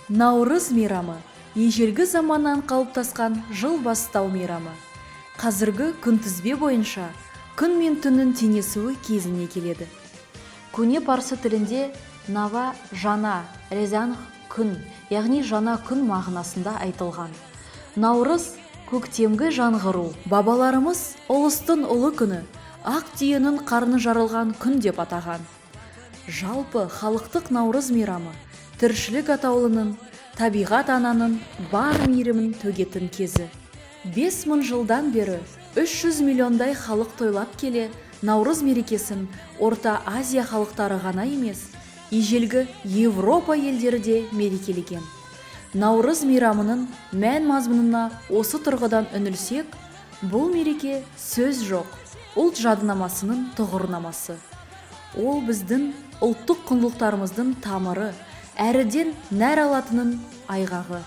Наурыз мейрамы ежелгі заманнан қалыптасқан жыл бастау мейрамы. Қазіргі күнтізбе бойынша күн мен түннің теңесуі кезіне келеді. Көне парсы тілінде нава жана, резанх күн, яғни жаңа күн мағынасында айтылған. Наурыз көктемгі жаңғыру. Бабаларымыз ұлыстың ұлы күні, ақ түйенің қарны жарылған күн деп атаған. Жалпы халықтық Наурыз мейрамы тіршілік атаулының, табиғат ананың бар мейірімін төгетін кезі. 5000 жылдан бері 300 миллиондай халық тойлап келе Наурыз мерекесін Орта Азия халықтары ғана емес, ежелгі Европа елдері де мерекелеген. Наурыз мейрамының мән мазмұнына осы тұрғыдан үңілсек, бұл мереке сөз жоқ, ұлт жадынамасының тұғырнамасы. Ол біздің ұлттық құндылықтарымыздың тамыры, әріден нәр алатынын айғағы.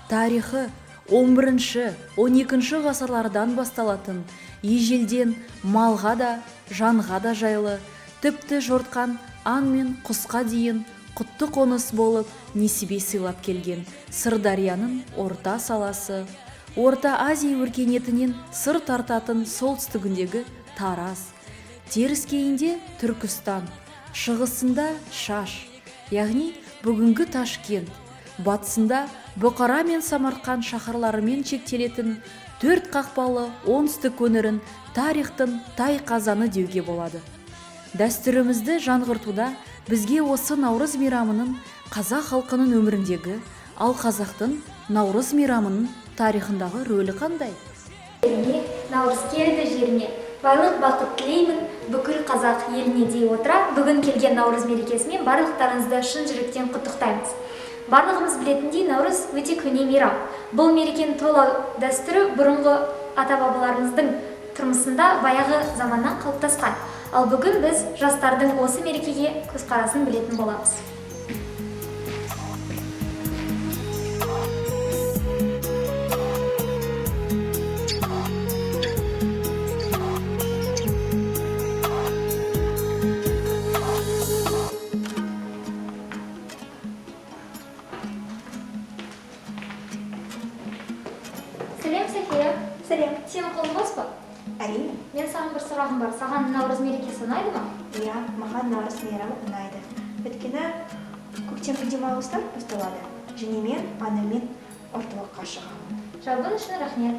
Тарихы 11-ші, 12 ғасырлардан басталатын, ежелден малға да, жанға да жайлы, тіпті жортқан аң мен құсқа дейін құтты қоныс болып несібе сыйлап келген Сырдарияның орта саласы, Орта Азия өркениетінен сыр тартатын солтүстігіндегі Тараз, теріскейінде Түркістан, шығысында Шаш, яғни бүгінгі Ташкент, батысында Бұқара мен Самарқан шаһарларымен шектелетін төрт қақпалы оңтүстік өңірін тарихтың тай қазаны деуге болады. Дәстүрімізді жаңғыртуда бізге осы Наурыз мейрамының қазақ халқының өміріндегі, ал қазақтың Наурыз мейрамының тарихындағы рөлі қандай? Еліне, Наурыз келді жеріне, байлық бақыт тілеймін бүкіл қазақ еліне дей отыра, бүгін келген Наурыз мерекесімен барлықтарыңызды шын жүректен құттықтаймыз. Барлығымыз білетіндей, Наурыз өте көне мейрам. Бұл мерекені тойлау дәстүрі бұрынғы ата-бабаларымыздың тұрмысында баяғы заманнан қалыптасқан. Ал бүгін біз жастардың осы мерекеге көзқарасын білетін боламыз. Сәлем, София. Сәлем. Сенің қолың бос па? Әрине. Мен саған бір сұрағым бар. Саған Наурыз мерекесі ұнайды ма? Иә, маған Наурыз мейрамы ұнайды. Өйткені көктемгі демалыстар басталады. Және мен анаммен орталыққа шығамын. Жауабың үшін рахмет.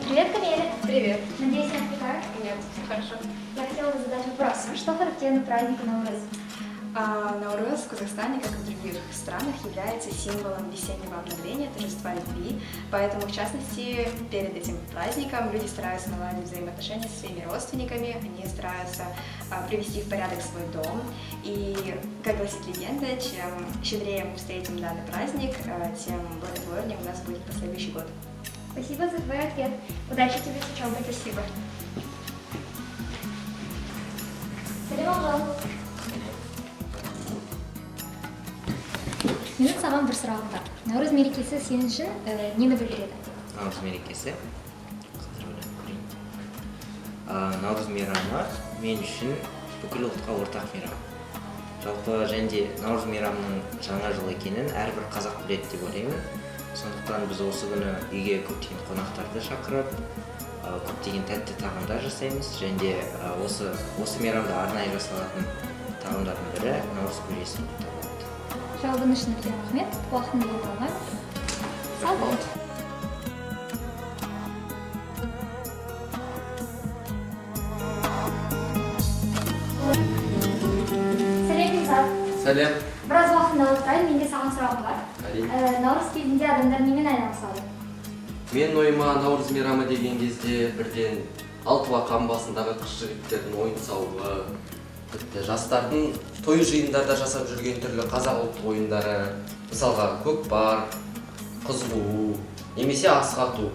Привет, Камиля. Привет. Надеюсь, не отвлекаю? Нет, все хорошо. Я хотела бы задать вопрос. Что характерно празднику Наурыз? Наурыз в Казахстане, как и в других странах, является символом весеннего обновления, торжества любви. Поэтому, в частности, перед этим праздником люди стараются наладить взаимоотношения со своими родственниками, они стараются привести в порядок свой дом. И, как гласит легенда, чем щедрее мы встретим данный праздник, тем благотворнее у нас будет последующий год. Спасибо за твой ответ. Удачи тебе с учебой. Спасибо. Сәлем, Ақжол. Менің саған бір сұрағым бар. Наурыз мерекесі сен үшін нені білдіреді? Наурыз мерекесі, қазір ойланып көрейін. Наурыз мейрамы мен үшін бүкіл ұлтқа ортақ мейрам жалпы, және де наурыз мейрамының жаңа жыл екенін әрбір қазақ біледі деп ойлаймын. Сондықтан біз осы күні үйге көптеген қонақтарды шақырып, көптеген тәтті тағамдар жасаймыз және де осы мейрамда арнайы жасалатын тағамдардың бірі наурыз көжесі болып табылады. Жауабың үшін үлкен рахмет. Уақытыңды бөліп алмаймын. Сау бол. Сәлем, Бекзат. Сәлем. Біраз уақытыңды алып тұрайын, менде саған сұрағым бар. Әрине. Наурыз кезінде адамдар немен айналысады? Менің ойыма наурыз мейрамы деген кезде бірден алтыбақан басындағы қыз жігіттердің ойын сауығы, тіпті жастардың той жиындарда жасап жүрген түрлі қазақ ұлттық ойындары, мысалға, көкпар, қыз қуу немесе асық ату.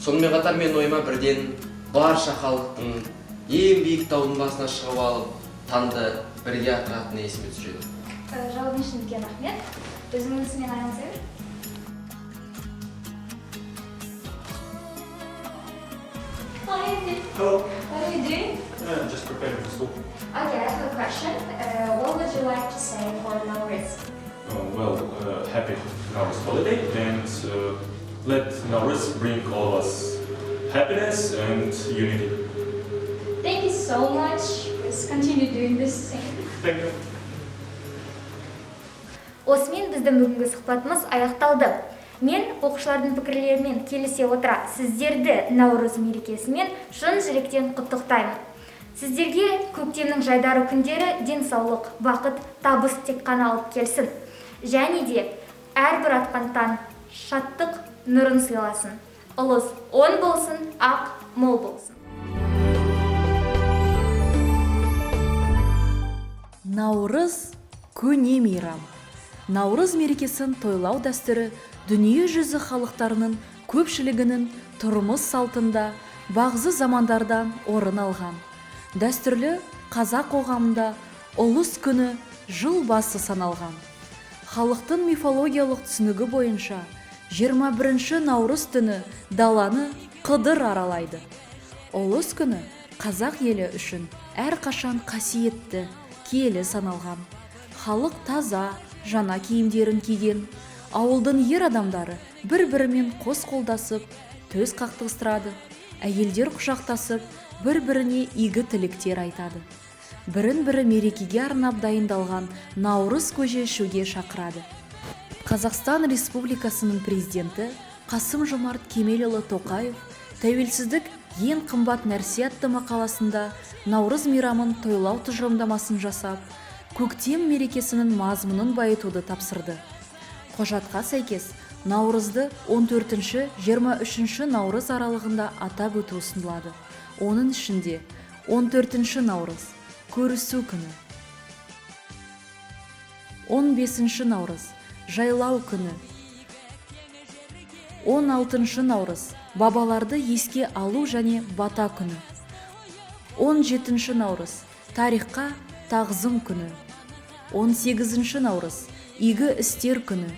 Сонымен қатар менің ойыма бірден барша халықтың ең биік таудың басына шығып алып, таңды бірге атыратыны есіме түсіреді. Жауабың үшін үлкен рахмет. Өзіңнің ісіңмен айналыса бер. Hi, Andy. Hello. What are you doing? Just preparing for school. Okay, I have a question. What would you like to say for Nauruz? Well, happy Nauruz holiday and let Nauruz bring all of us happiness and unity. Thank you so much. Please continue doing this thing. Thank you. Осымен біздің бүгінгі сұхбатымыз аяқталды. Мен оқушылардың пікірлерімен келісе отыра, сіздерді Наурыз мерекесімен шын жүректен құттықтаймын. Сіздерге көктемнің жайдары күндері денсаулық, бақыт, табыс тек қана алып келсін. Және де әрбір атқан таң шаттық нұрын сыйласын. Ұлыс оң болсын, ақ мол болсын. Наурыз – көне мейрам. Наурыз мерекесін тойлау дәстүрі дүние жүзі халықтарының көпшілігінің тұрмыс салтында бағзы замандардан орын алған. Дәстүрлі қазақ қоғамында ұлыс күні жыл басы саналған. Халықтың мифологиялық түсінігі бойынша 21 наурыз түні даланы Қыдыр аралайды. Ұлыс күні қазақ елі үшін әрқашан қасиетті, киелі саналған. Халық таза, жаңа киімдерін киген. Ауылдың ер адамдары бір-бірімен қос қолдасып, төс қақтығыстырады. Әйелдер құшақтасып, бір-біріне игі тілектер айтады. Бірін-бірі мерекеге арнап дайындалған наурыз көже ішуге шақырады. Қазақстан Республикасының президенті Қасым Жомарт Кемелұлы Тоқаев «Тәуелсіздік – ең қымбат нәрсе» атты мақаласында Наурыз мейрамын тойлау тұжырымдамасын жасап, көктем мерекесінің мазмұнын байытуды тапсырды. Құжатқа сәйкес, Наурызды 14-23 наурыз аралығында атап өту ұсынылады. Оның ішінде 14 наурыз – көрісу күні, 15 наурыз – жайлау күні, 16 наурыз – бабаларды еске алу және бата күні, 17 наурыз – тарихқа тағзым күні, 18 наурыз – игі істер күні,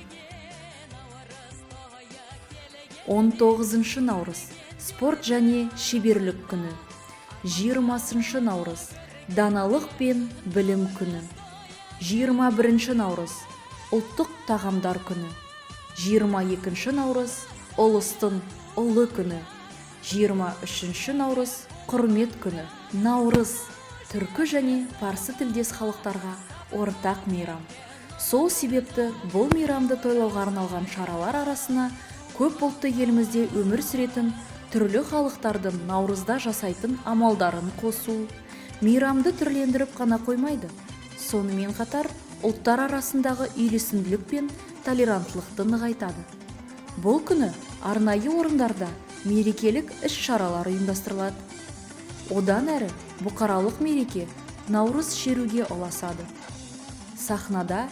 19 наурыз – спорт және шеберлік күні, 20 наурыз – даналық пен білім күні, 21 наурыз – ұлттық тағамдар күні, 22 наурыз – ұлыстың ұлы күні, 23 наурыз – құрмет күні. Наурыз – түркі және парсы тілдес халықтарға ортақ мейрам. Сол себепті бұл мейрамды тойлауға арналған шаралар арасына көп ұлтты елімізде өмір сүретін түрлі халықтардың наурызда жасайтын амалдарын қосу мейрамды түрлендіріп қана қоймайды, сонымен қатар ұлттар арасындағы үйлесімділік пен толеранттылықты нығайтады. Бұл күні арнайы орындарда мерекелік іс-шаралар ұйымдастырылады. Одан әрі бұқаралық мереке наурыз шеруге ұласады. Сахнада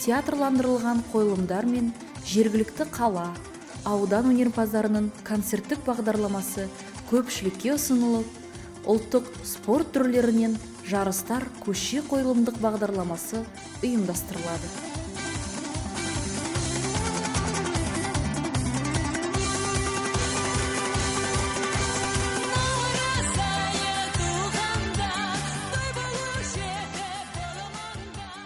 театрландырылған қойылымдар мен жергілікті қала, аудан өнерпаздарының концерттік бағдарламасы көпшілікке ұсынылып, ұлттық спорт түрлерінен жарыстар, көше қойылымдық бағдарламасы ұйымдастырылады.